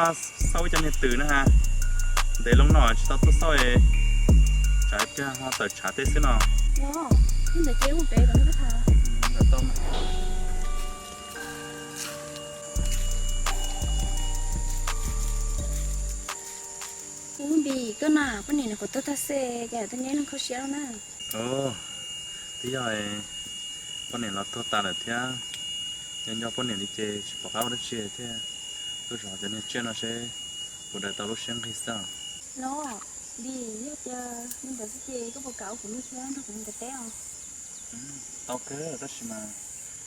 Xauj ib co niag twm na ha. Ntev loo no tsis tau tuaj xauj, tsam kag ho tawm tshav tej xwb no. Los, ntawm ces mus pem kom nws tau tham. Ntawm tau. Ub, Npis, koj na, poj niam nws qhuav tuaj tag xwb ces twb neb leej kho siab lawm na. Twb yog poj niam los tuag tas lawm thiab, yog nco poj niam li ces tsis pom qab ua dab tsi thiaj tuaj zov cov niag tsiaj no seb puas daws tau lub siab nqig xwb. Los, Npis, yog tias li ntawd xwb ces koj puas kam ua kuv niag tshuab nrog kuv mus nram teb os? Tau kawg, tab sis mas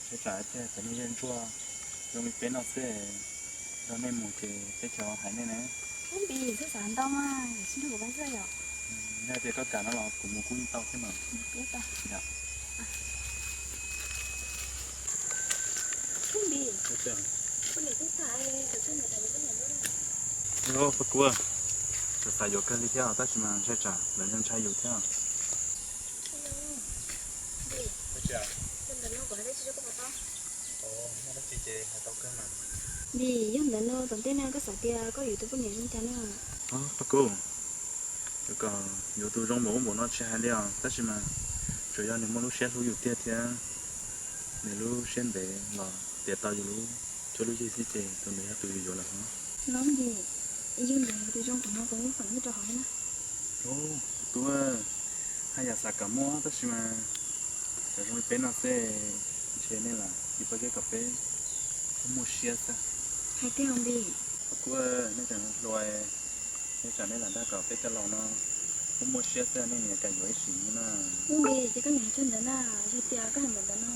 seb tsam tiag cov niag yeej ntsuag zoo li peb no xwb, nrog nej mus ces teb chaws hais nej ne. Ub, Npis, txhob xav ntau mas, sib nrog kuv pab xwb yom. Yog tias koj kam no los kuv mus kuj yeej tau thiab mas. Pab Kub, kuv xav yuav kawg li thiab tab sis mas ntshai tsam lawv ntshai yus thiab. Npis, yog ntawd no tom ntej no koj xav tias koj yuav tus poj niam zoo cas na? Pab Kub, yuav kom yuav tus zoo npaum ub npaum no tsis hais li os, tab sis mas tsuas yog nws muaj lub siab hlub yus tiag thiab nws lub siab ntev los tiav tau yus lub cuab lub yig xwb ces tus ntawd yog tus yuav yuav lawm hov. Los Npis, yog ntawd tus zoo npaum no puas muaj feem nyob rau hauv na? Ub, Kub, haj yam xav kom muaj tab sis mas cov zoo li peb no xwb, ntshe nej lam tsis pom zoo kom peb muaj siab xwb. Hais tiag Npis. Pab Kub, nej tseem hluas, nej tsam nej lam dag kom peb cov laus no muaj muaj siab xwb, nej niam kam yuav ib sim no na. Ub, Npis, ces koj niam hais txog ntawd na, yog tias koj hais ntawd ntawd no,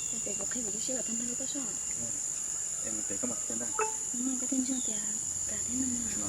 ces peb kuv qhia kuv lub siab kom tag nrho rau koj soj. Es mus pem koj mam qhia ntag. Koj thiaj ntseeg tias kam thiab no.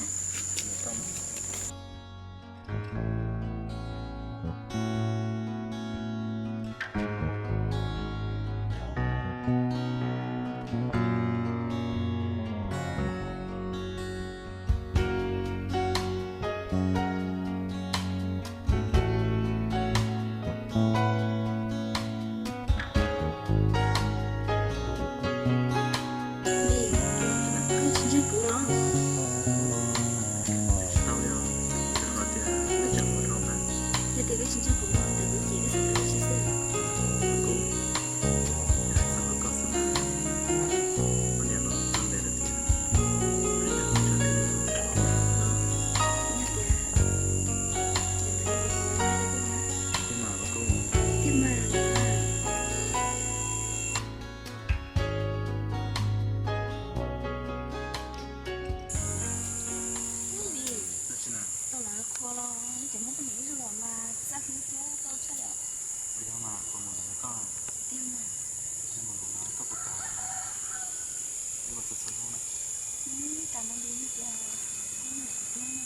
Koj tsis ntseeg kuv los? Tsis tau li os, rau qhov tias nej tseem ua dhau mas. Yog tias koj tsis ntseeg kuv no ntawm kuv ces koj xav tau dab tsi xwb? Kuv xav tau koj xwb mas. Poj niam los tau ntev lawm thiab, poj niam los tshaj kuv. Los, yog tias, tiag mas los kuv, tiag mas. Tau lawv qhua los cov muab poj niam ib zaug los mas txaj hlub hlub tau tshaj yom. Ua yog mas qhua mus ntawd koj. Tiag mas. Mus ntawd no koj puas kam? Ib ua txhua txhua hnub na. Kam no li tias hnub niam tiag.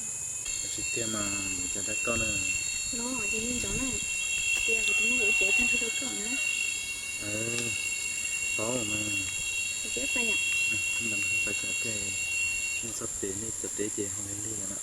Tab sis tiag mas mus cas dag koj na. Los ces me ntov na, tias kuv tus muaj kuv cev tag nrho rau koj na. Paub mas. Ntawd pais tsam tiag, mus txog pem nej cov teb ces ho lig lig lawm na.